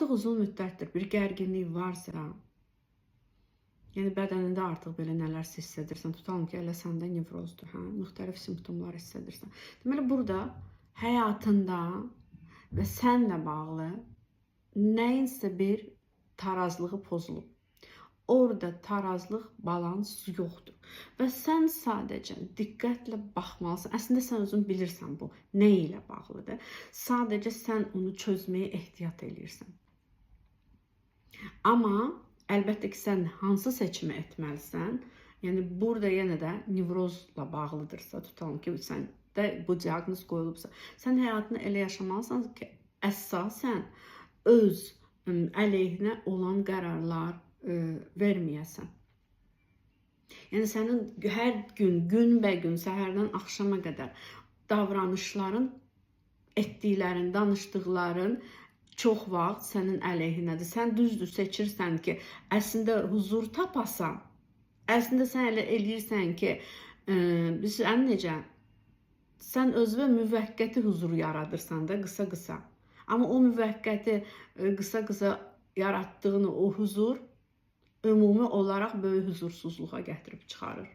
Artıq uzun müddətdir bir gərginlik varsa, yəni bədənində artıq belə nələrsə hiss edirsən, tutalım ki, elə səndə nevrozdur, hə, müxtəlif simptomlar hiss edirsən. Deməli, burada həyatında və sənlə bağlı nəyinsə bir tarazlığı pozulub. Orada tarazlıq, balans yoxdur. Və sən sadəcə diqqətlə baxmalısan. Əslində sən özün bilirsən bu nə ilə bağlıdır. Sadəcə sən onu çözməyə ehtiyat eləyirsən. Amma əlbəttə ki, sən hansı seçimi etməlisən? Yəni burada yenə də nevrozla bağlıdırsa, tutalım ki, səndə bu diaqnoz qoyulubsa, sən həyatını elə yaşamalısan ki, əsasən öz əleyhinə olan qərarlar verməyəsən. Yəni sənin hər gün, günbəgün, səhərdən axşama qədər davranışların, etdiklərin, danışdıqların çox vaxt sənin əleyhinədir. Sən düzdür seçirsən ki, əslində huzur tapasan. Əslində sən elə eləyirsən ki, sən necə? Sən özünə müvəqqəti huzur yaradırsan da qısa-qısa. Amma o müvəqqəti qısa-qısa yaratdığın o huzur ümumi olaraq böyük huzursuzluğa gətirib çıxarır.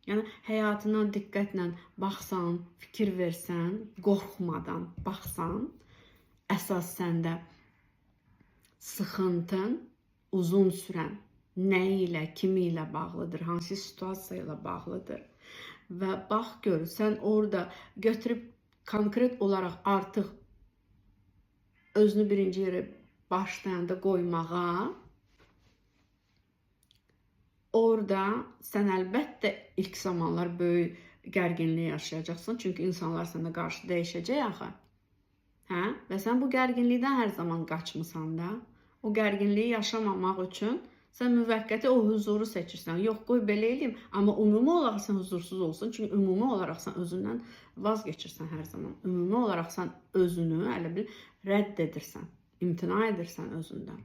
Yəni həyatına diqqətlə baxsan, fikir versən, qorxmadan baxsan, əsas səndə sıxıntın uzun sürən nə ilə, kimi ilə bağlıdır, hansı situasiya ilə bağlıdır. Və bax gör, sən orada götürüb konkret olaraq artıq özünü birinci yerə başlayanda qoymağa, orada sən əlbəttə ilk zamanlar böyük gərginlik yaşayacaqsan, çünki insanlar sənə qarşı dəyişəcək axı. Hə? Və sən bu gərginlikdən hər zaman qaçmısan da. O gərginliyi yaşamamaq üçün sən müvəqqəti o huzuru seçirsən. Yox, qoy belə eləyim, amma ümumi olaraq sən huzursuz olsun. Çünki ümumi olaraq sən özündən vazgeçirsən hər zaman. Ümumi olaraq sən özünü elə bil rədd edirsən, imtina edirsən özündən.